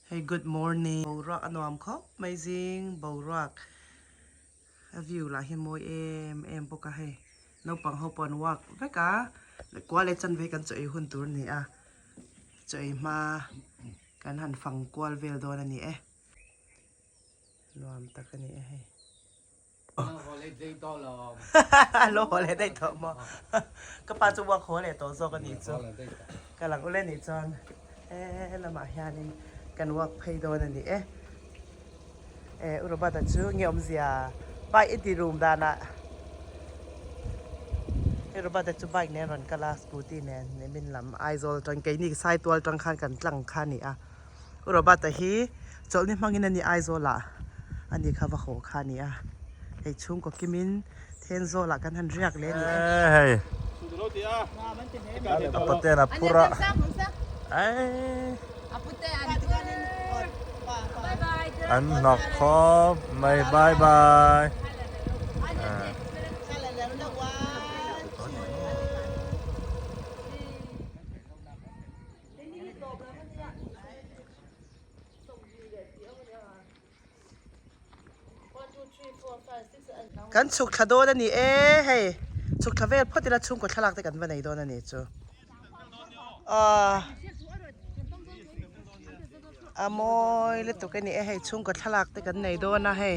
Hei good morning boruak a nuam khawp mai zing boruak a view lah hi mawi em em bawk a hei naupang ho pawh an walk vek a kua leh chanve kan chaw ei hun tur a ni a chaw ei hma kan han fang kual vel dawn a ni e nuam tak a ni e hei. Lo haw leh daih tawh maw? Ka pa chu uak haw leh tawh zawk a nih chu. Ka lang ule nih chuan he lamah hianin kan uak phei dawn a ni e. E U Robert-a chu nge awmzia bike i ti rum danah U Robert-a chu bike nen rawn kal a, scooty nen nimin lam Aizawl atang keini Saitual atang khan kan tlang kha a ni a. U Robert-a hi chawlhni hmangin a ni Aizawlah a ni kha va haw kha a ni a, hei chhungkaw kimin Thenzawlah kan han riak leh a ni e. Hei a paten a phur a an hnawk khawp mai bye bye. Kan chhuk thla dawn a ni e hei chhuk thla vel phawt ila chhungkaw thlalak te kan va nei dawn a ni chu ahh a mawi lutuk a ni e hei chhungkaw thlalak te kan nei dawn a hei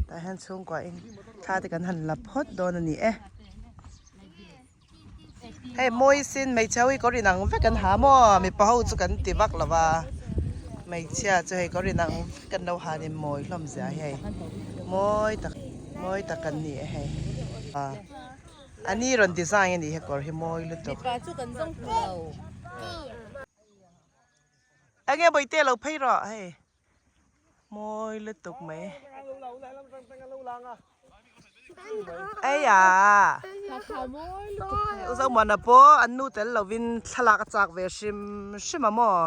tah hian chhungkua in thla te kan han la phawt dawn a ni e. Hei mawisin hmeichhe ho hi kawr inang vek an ha maw mipa ho chu kan ti vak lo va hmeichhia chu hei kawr inang vek an lo ha ni mawi hlawm zia hi hei mawi tak mawi tak an ni e hei a ni rawn design a nih hi kawr hi mawi lutuk. Enge bawihte lo phei rawh hei. Mawi lutuk mai. Eia. Uzomuana pawh an nu tel lovin thlalak a chak ve hrim hrim a maw.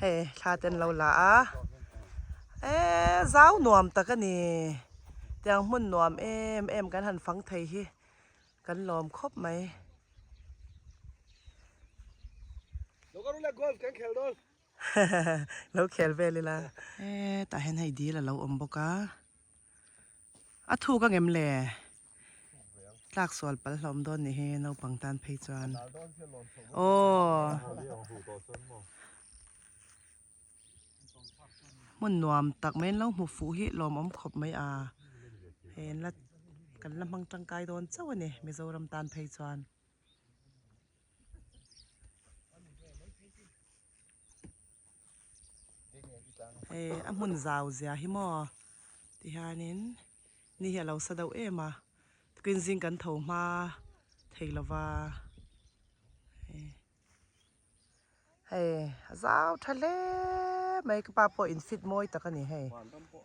Hei thla te an lo la a. Eee zau nuam tak a ni. Tiang hmun nuam em em kan han fang thei hi kan lawm khawp mai. Lo khel vel ila. Hetah hian hei dil a lo awm bawk a. A thuk ang em le? Tlak sual pal hlawm dawn ni hi naupang tan phei chuan. Aw. Hmun nuam tak mai an lo hmu fuh hi lawmawm khawp mai a. Hei an la kan la hmang tangkai dawn chauh a ni Mizoram tan phei chuan. Hei a hmun zau zia hi maw tihianin ni hi a lo sa deuh em a tukin zing kan tho hma thei lova hei a zau tha hle mai ka pa pawh in fit mawi tak a ni hei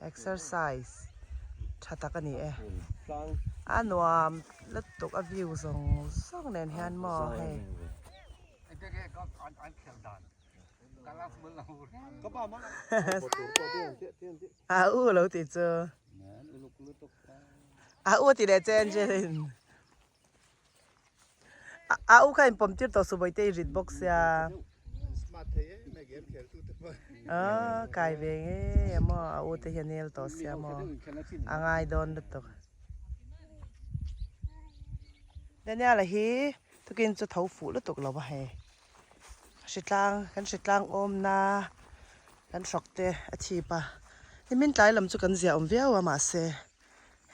exercise tha tak a ni e a nuam lutuk a view zawng zawng nen hian maw hei. A u lo tih chu a u tih leh che Angeline a u kha in pawm tir tawh suh bawihte i rit bawk sia aw kai ve ngei a maw a u te hian hel tawh sia maw a ngai dawn lutuk Daniel-a hi tukin chu tho fuh lutuk lo va hei hritlang kan hritlang awmna kan hrawk te a chhip a nimin tlai lam chu kan ziah awm viau a mahse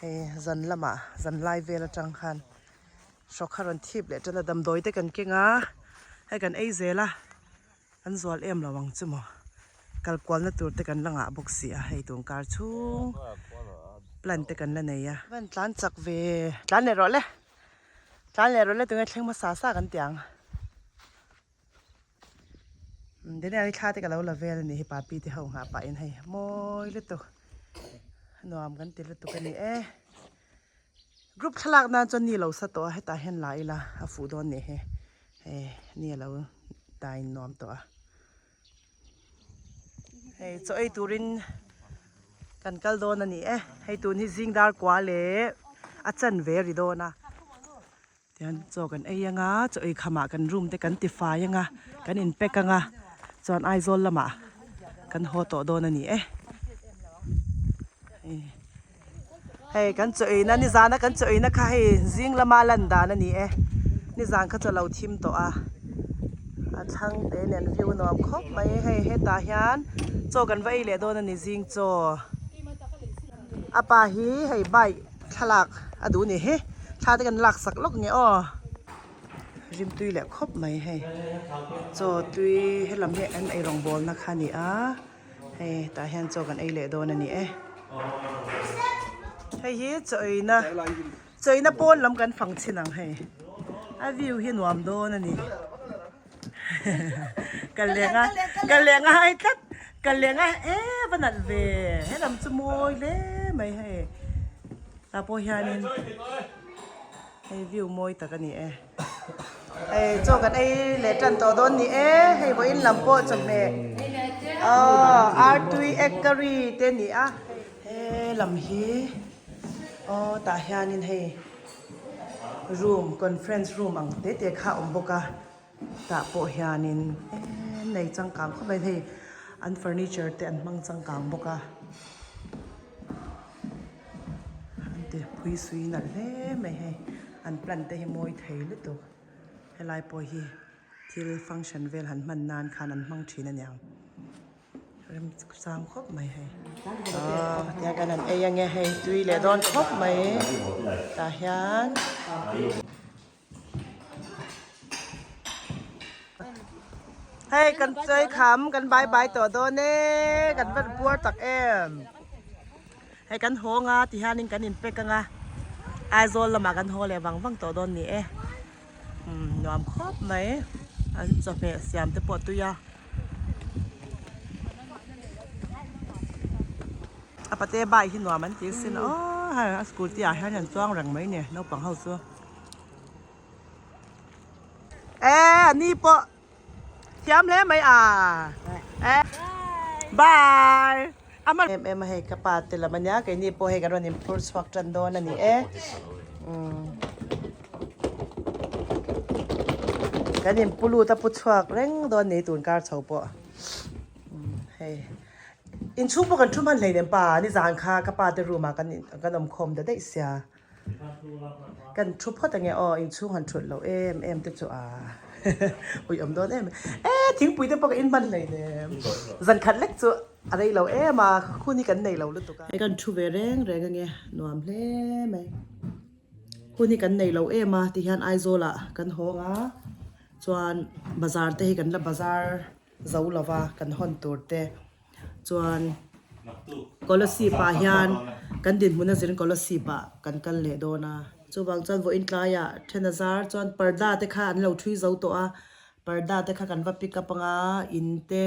hei zan lamah zan lai vel atang khan hrawk kha rawn thip leh tan a damdawi te kan keng a hei kan ei zel a an zual em lo ang chu maw kal kualna tur te kan la ngah bawk si a hei tun kar chhung plan te kan la nei a. Van tlan chak ve tlan leh rawh le. Tlan leh rawh le tunge thleng hmasa sa kan ti ang. Daniel hi thla te ka lo la vel a ni hi papi te ho nghah pah in hei mawi lutuk nuam kan ti lutuk a ni e. Group thlalak nan chuan ni lo sa tawh a hetah hian la ila a fuh dawn nih hi hei ni a lo dai nuam tawh a. Hei chaw ei turin kan kal dawn a ni e hei tun hi zing dar kua leh a chan ve ri dawn a tihian chaw kan ei anga chaw ei khamah kan room te kan ti fai anga kan in pack anga chuan Aizawl lamah. Kan haw tawh dawn a ni e. Hei kan chaw eina nizana kan chaw eina kha hei zing lama lan dan a ni e. Nizan kha chu a lo thim tawh a. A thlang te nen view nuam khawp mai hei hetah hian chaw kan va ei leh dawn a ni zing chaw. A pa hi hei bike thlalak a duh ni hi thla te kan lak sak lawk nge aw. Rim tui leh khawp mai hei chaw tui helam hi an ei rawngbawlna kha a ni a hei tah hian chaw kan ei leh dawn a ni e hei hi chaw eina chaw eina pawn lam kan fang chhin ang hei a view hi nuam dawn a ni ka leng a ka leng a hai tlat ka leng a e va nalh ve helam chu mawi hle mai hei tah pawh hianin. Hei view mawi tak a ni e. Hei chaw kan ei leh tan tawh dawn ni e. Hei vawiin lam pawh chawhmeh aw artui egg curry te a ni a. He lam hi aw tah hianin hei room conference room ang te te kha a awm bawk a. Tah pawh hianin e nei changkang khawp mai hei an furniture te an hmang changkang bawk a. An ti phui sui nalh hle mai hei an plant te hi mawi thei lutuk helai pawh hi thil function vel han hman nan khan an hmang thin aniang rem sang khawp mai hei aw tiang kan han ei ange hei tui leh dawn khawp mai tah hian. Hei kan chawi kham kan bai bai tawh dawn e kan va puar tak em hei kan hawng a ti hianin kan in pack anga Aizawl lamah kan haw leh vang vang tawh dawn ni e umm nuam khawp mai an chawhmeh siam te pawh a tui a. A pate bike hi nuam an ti asin aw hei a scooty ah hian an chuang reng mai ni naupang ho chu. E a ni pawh thiam hle mai a e bye a hman em em a hei ka pa te lam ania keini pawh hei kan rawn in phur chhuak tan dawn a ni e umm kan in pu lut a pu chhuak reng dawn ni tun kar chho pawh umm hei inchhung pawh kan thu hman hleinem pa nizan kha ka pa te room ah kan kan awm khawm ta daih sia. Kan thu phawt ange aw inchhung han thut loh em em te chu a ui awm dawn em e thingpui te pawh ka in hman hlei nem zan khat lek chu a rei lo em a hun hi kan nei lo lutuk a. Hei kan thu ve reng reng ange nuam hle mai hun hi kan nei lo em a ti hian Aizawl ah kan hawng a chuan bazar te hi kan la bazar zo lova kan hawn tur te. Chuan Kolasib ah hian kan dinhmun a zir Kolasib ah kan kal leh dawn a. Chuvang chuan vawiin tlaiah then a zar chuan parda te kha an lo thui zo tawh a, parda te kha kan va pick up anga in te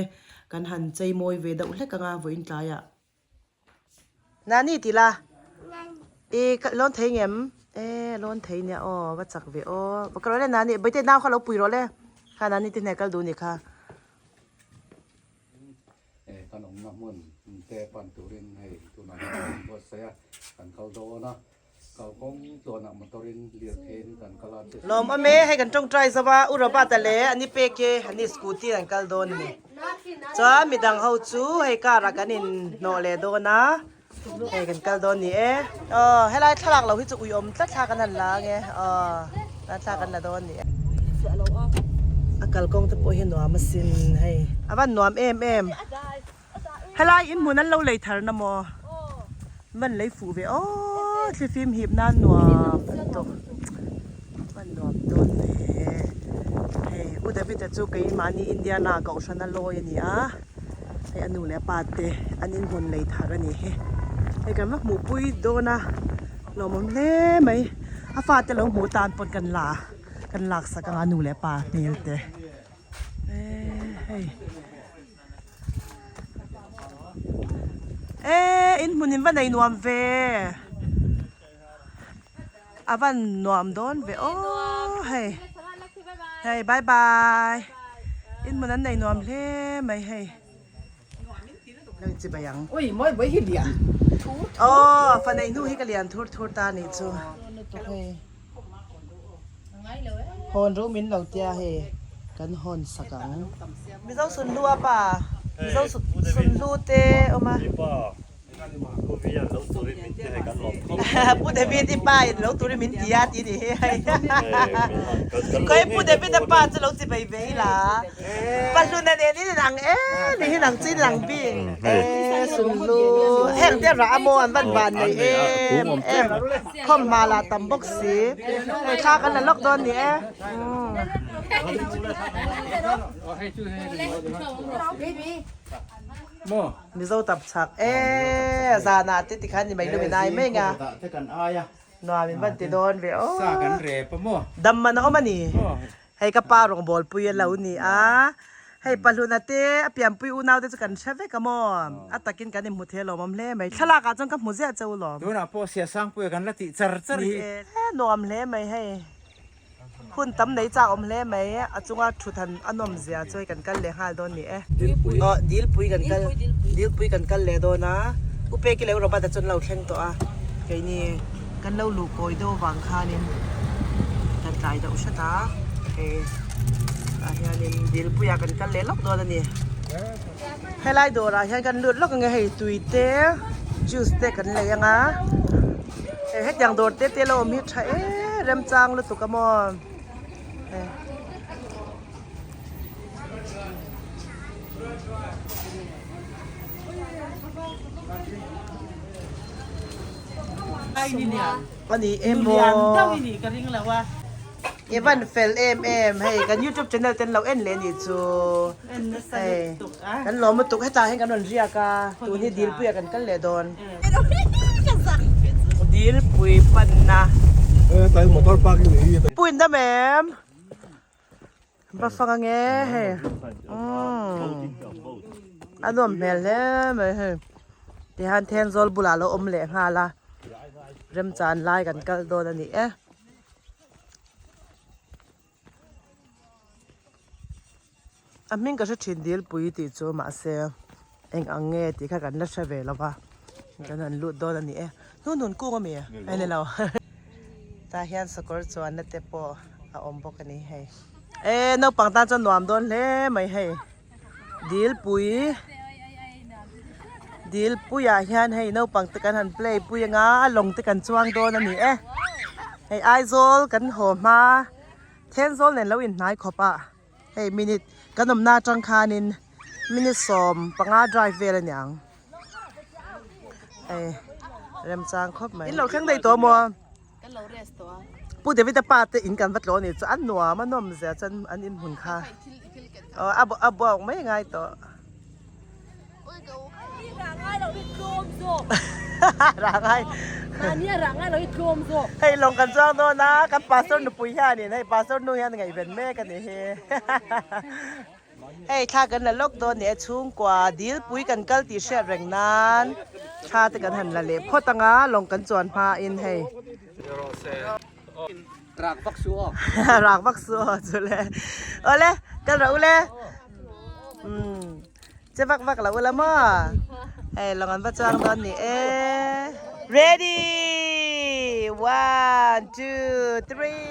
kan han chei mawi ve deuh hlek anga vawiin tlaiah. Nani ti la i lawn thei ngem e lawn thei nia aw va chak ve aw va kal rawh le nani bawihtei nau kha lo pui rawh le kha nani te hneh kal duh ni kha. Kan awmna hmun te pan turin hei tunah hian kan inbuatsaih a, kan kal dawn a, kalkawng tluanah motor-in lirtheiin kan kal a. Lawm awm e, hei kan tawngtai zo a, U Robert-a leh a ni pek e, a ni scooty an kal dawn a ni. Chuan midang ho chu hei car ah kan inhnawh leh dawn a, hei kan kal dawn ni e. Aw helai thlalak lo hi chu ui awm tlat thla kan han la ange aw helai thla kan la dawn ni e. A kalkawng te pawh hi nuam asin hei. A van nuam em em. Helai in hmun an lo lei thar na maw? Van lei fuh ve aw thlifim hip nan nuam lutuk. Van nuam dawn ve. Hei U David-a chu keimahni Indiana kohhrana lawi a ni a. Hei a nu leh a pa te an inhmun lei thar a ni hi. Hei kan va hmuhpui dawn a lawmawm hle mai. A fate lo hmuh tan pawn kan la kan laksak ang a nu leh pa hmel te. Eee hei eee inhmun in va nei nuam ve. A van nuam dawn ve aw hei hei bye bye in hmun an nei nuam hle mai hei lo in chibai ang ui mawi mawi hi lian thur thur aw fa nei hnu hi ka lian thur thur ta nih chu hei hawn ru min lo tia hei kan hawn sak ang mizo sun lu a pa. Mizo sunhlu te awm a. Pu David i pa in lo turin min ti a tih ni hi hei. Khawi Pu David a pa chu lo chi bei ve ila. Pahluna nen in inang e ni hi nang chu in lang bik e sunhlu heng te rah a maw an van van nei em em khawm hma lah tam bawk si hei thla kan la lawk dawn ni e. Mizo tap chak e zanah te tikhan ni mai lumin ai mai nga nuam in van ti dawn ve aw dam man a awm a ni. Hei ka pa rawngbâwl pui a lo ni a, hei pahluna te a pianpui unau te chu kan hre vek a maw? A takin kan inhmu thei alawm awm hle mai. Thlalak ah chuan ka hmu ziah che u lawm. Tunah pawh Siasangpuia kan la tih char char hi. Ni e, nuam hle mai hei. Hun tam nei chak awm hle mai. A chunga thut han a nawm zia chu hei kan kal leh nghal dawn ni e. Dilpui. Aw, Dilpui kan kal, Dilpui kan kal leh dawn a. U Peki leh U Robert-a chuan lo thleng tawh a. Keini. Kan lo luh kawi deuh avang khanin kan tlai deuh hret a, hei tah hianin dilpuiah kan kal leh lawk dawn a ni. Helai dawrah hian kan lut lawk ange hei tui te juice te kan lei anga hei hetiang dawr te te lo awm hi tha em remchang lutuk a maw hei. Ani em maw I van fel em em hei kan youtube channel ten lo en leh ni chu hei kan lawm lutuk hetah hian kan rawn riak a tun hi dilpuiah kan kal leh dawn dilpui panna puin dam em va fang ange hei a nuam hmel hle mai hei tihian Thenzawl bulah a lo awm leh nghal a remchan lai kan kal dawn a ni e. A hming ka hre thin Dilpui tih chu mahse eng ang nge tih kha kan la hre ve lo va kan han lut dawn a ni e hnunhnun kung a mi a ni lo tah hian sakawr chuanna te pawh a awm bawk a ni hei e naupang tan chuan nuam dawn hle mai hei Dilpui Dilpuiah hian hei naupang te kan han play pui anga lawng te kan chuang dawn a ni e hei Aizawl kan haw hma Thenzawl nen lo inhnai khawp a. Hei minute kan awmna atang khanin minute 15 drive vel a niang hei remchang khawp mai. In lo thleng daih tawh maw? Kan lo rest tawh a. Pu David a pa te in kan va tlawh a nih chu an nuam a nawm zia chuan an in hmun kha aw a buak mai ngai tawh. Hei lawng kan chuang dawn a kan pastor nupui hianin hei pastor nu hian ngaihven mek a ni hi hei thla kan la lawk dawn nia chhungkua dilpui kan kal tih hriat reng nan thla te kan han la leh phawt anga lawng kan chuan hmain hei Rak vak su aw. Rak vak su aw chu le. Awle kal rawh ule. Umm che vak vak lo ula maw. Hei lawng an va chuang dawn ni e. Ready one two three.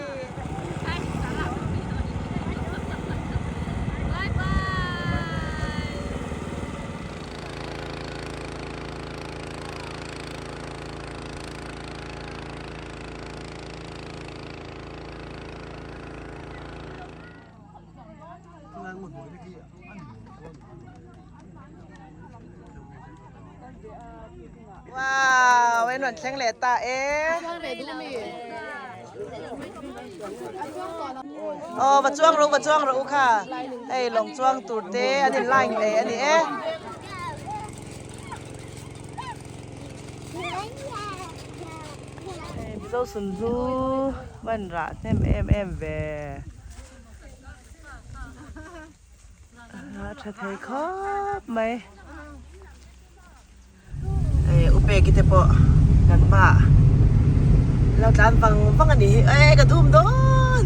Wow, en rawn thleng leh ta e. Aw, va chuang rawh u, va chuang rawh u kha. Hei lawng chuang tur te an in line leh a ni e. Mizo sunhlu hman rah hnem em em ve. A tha thei khawp mai. Hei u Peki te pawh kan hmaah lo tlan vang vang a ni hi. E ka dum dawn.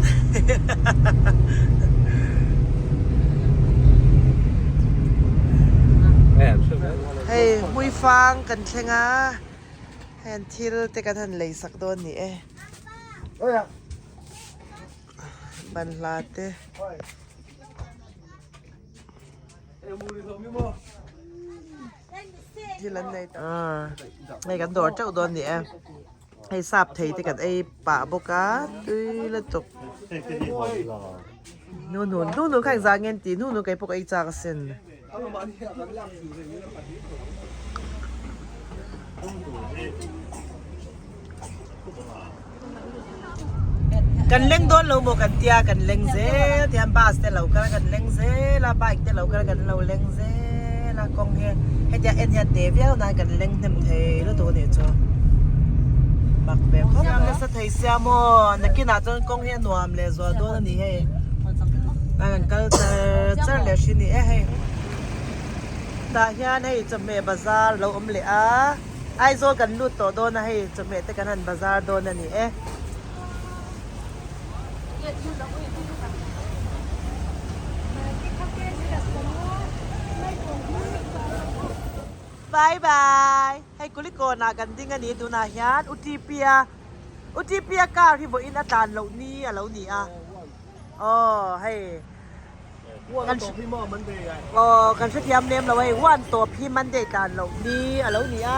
Hei hmuifang kan thleng a. Heng thil te kan han lei sak dawn ni e. Banhla te. Thil an nei ta. Hei kan dawr teuh dawn ni e. Hei sap thei te kan ei pah bawk a tui lutuk. Nu nun nu nun kha engzah nge an tih nu nun kei pawh ka ei chak asin. Kan leng dawn lo maw kan tia kan leng zel tihian bus te lo kal a kan leng zel a bike te lo kal a kan lo leng zel a kawng hi hetia en hian te viau nan kan leng hnem thei lutuk a nih chu mak ve khawp mai nasa thei sia maw nakinah chuan kawng hi a nuam leh zual dawn a ni hei a kan kal char char leh hri ni e hei tah hian hei chawhmeh bazar a lo awm leh a. Aizawl kan lut tawh dawn a hei chawhmeh te kan han bazar dawn a ni e. Bye bye hei kulikawn ah kan ding a ni tunah hian U T P a U T P a car hi vawiin a tlan loh ni a lo ni a aw hei. Aw kan hrethiam lem lo hei one tawp hi Monday tlan loh ni a lo ni a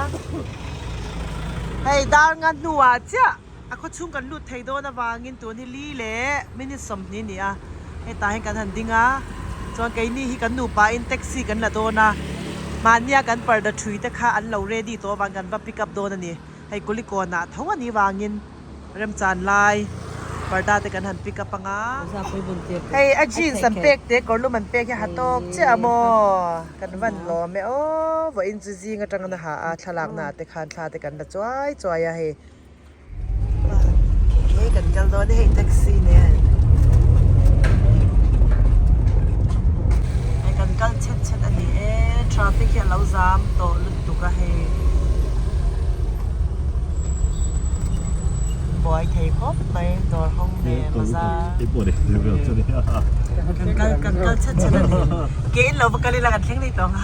hei dar nga hnuah chiah a khaw chhung kan lut thei dawn avangin tun hi li leh minute 20 ni a hetah hian kan han ding a chuan keini hi kan nupa in taxi kan la dawn a mahnia kan parda thui te kha an lo ready tawh avang kan va pick up dawn a ni hei kulikawn ah tho a nih vangin. Remchan lai parda te kan han pick up anga. Hei a jeans an pek te kawrlum an pek hi ha tawk chiah a maw kan van lawm e aw vawiin chu zing atang an ha a thlalak na ah te khan thla te kan la chuai chuai a hei hei kan kal dawn e hei taxi nen hei kan kal chhet chhet a ni e traffic hi a lo zam tawh lutuk a hei. Buai thei khawp mai dawr hawng ve bazar kan kal kan kal chhat chhat a ni ke in lo va kal ila kan thleng daih tawh ang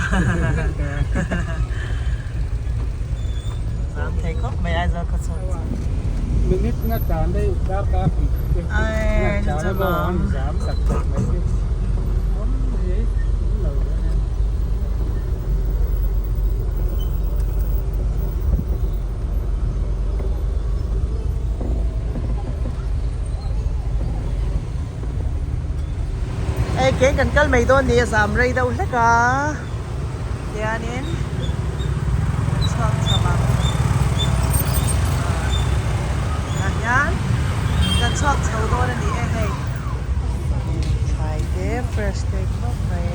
zam thei khawp mai Aizawl khaw chhuak chu. Minute nga tan deuh dar dar Ai chu chu lawm. Hei keng kan kal mai dawn ni a zam rei deuh hlek a tianin kan chhuak chho ang ah hian kan chhuak chho dawn a ni e hei. Thlai te fresh te khawp mai.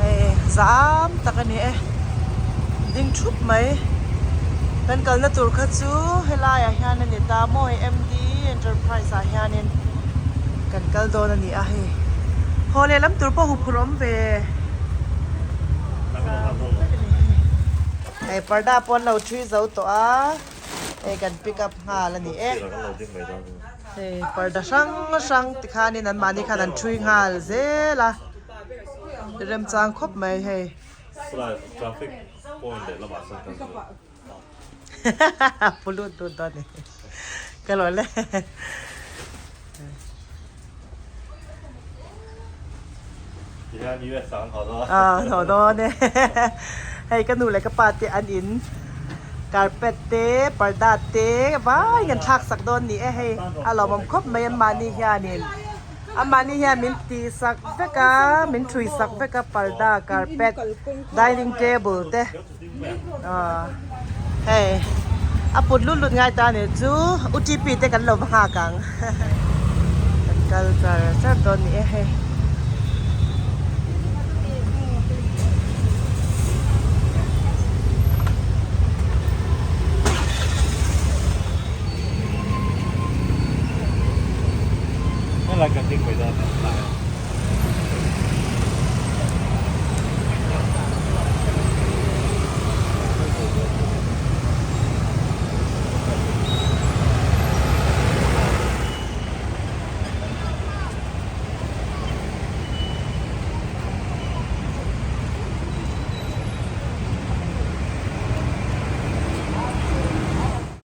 Hei zam tak a ni e ding thup mai kan kalna tur kha chu helai ah hian a ni ta maw hei M_D enterprise ah hianin kan kal dawn a ni a hei haw leh lam tur pawh huphurh awm ve. Hei parda pawh an lo thui zo tawh a hei kan pick up nghal a ni e hei parda hrang hrang tikhanin an mahni khan an thui nghal zel a remchang khawp mai hei. Pulut lut dawn ni ka lo le. Tihian US ah an haw dawn. Ah an haw dawn e. Hei ka nu leh ka pa te an in carpet te parda te vaiin an thlak sak dawn ni e hei a lawmawm khawp mai an mahni hianin an mahni hian min tih sak vek a min thui sak vek a parda carpet dining table te. Hei a put lut lut ngai ta nih chu U T P te kan lo va nghak ang kan kal char char dawn ni e hei.